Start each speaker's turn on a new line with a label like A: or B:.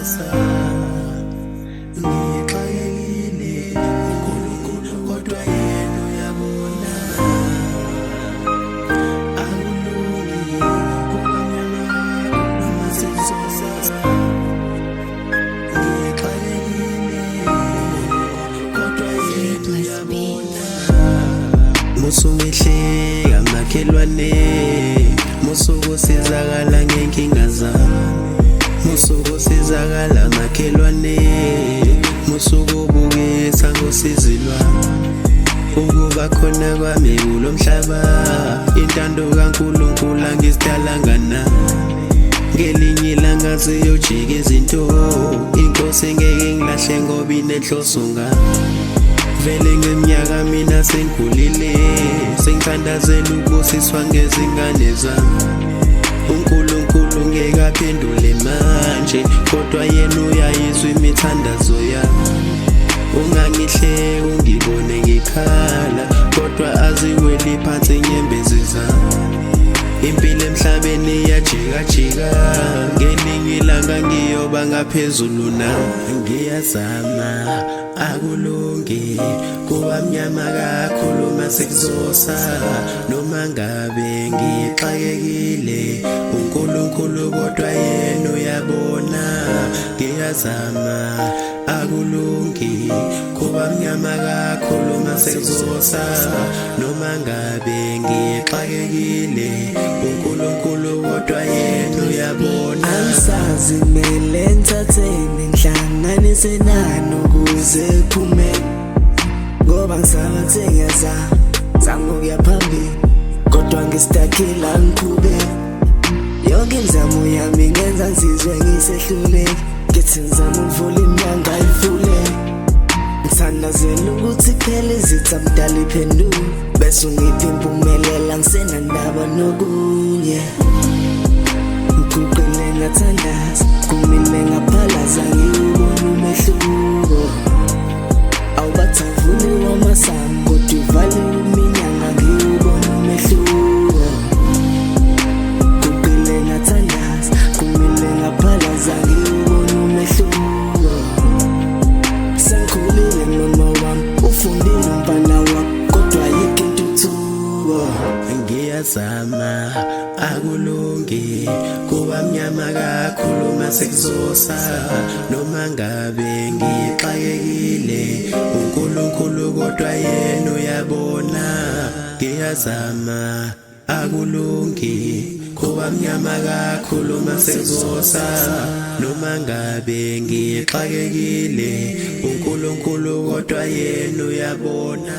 A: sekuzosa. Ngixakekile uNkulunkulu kodwa yena uyabona. Akulungi kuba mnyama noma sekuzosa. Ngixakekile kodwa yena uyabona. Musungihleka makhelwane, musukusizakala ngenkinga zami. Musukusizakala makhelwane, musukubukisa ngosizi lwami. Ukuba khona kwami kulo mhlaba, intando kaNkulunkulu angizidalanga na. Ngelinye ilanga ziyojika izinto, inkosi ngeke ngilahle ngoba inenhloso ngami. Vele ngeminyaka mina sengikhulile, sengithandazela ukubusiswa ngezingane zami. uNkulunkulu ngeke aphendule manje, kodwa yena uyayizwa imithandazo yami. Ungangihleki ungibone ngikhala, kodwa aziweli phansi inyembezi zami. Impilo emhlabeni iyajikajika, ngelinye ilanga ngiyoba ngaphezulu nami. Ngiyazama akulungi kuba mnyama kakhulu masekuzosa, noma ngabe ngixakekile uNkulunkulu kodwa yena uyabona. Ngiyazama akulungi kuba mnyama kakhulu masekuzosa, noma ngabe ngixakekile uNkulunkulu kodwa yena uyabona.
B: Angisazi mele ngithatheni ngihlanganise nani ukuze kuphume, ngoba ngisabathe ngiyazama zama ukuya phambili, kodwa ngistakile angiqhubeki. Yonke imizamo yami ngenza ngizizwe ngisehluleki, ngithi ngizama ukuvula iminyango ayivuleki. Ngithandazela ukuthi kuphela izitha mdala iphendule, bese ungipha impumelela, ngisenandaba nokunye. Ngiguqile ngathandaza, kumile ngaphalaza, ngiwubona umehluko. Awubathavuli wamasango kodwa uvaliwe iminyango, ngiwubona umehluko. Guqile ngathandaza, kumile ngaphalaza, ngiwubona umehluko. Sengikhulile mama wami, ufundile umfana wami, kodwa ayikho intuthuko.
A: Ngiyazama akulungi kuba mnyama kakhulu masekuzosa, noma ngabe ngixakekile uNkulunkulu kodwa yena uyabona. Ngiyazama akulungi kuba mnyama kakhulu masekuzosa, noma ngabe ngixakekile uNkulunkulu kodwa yena uyabona.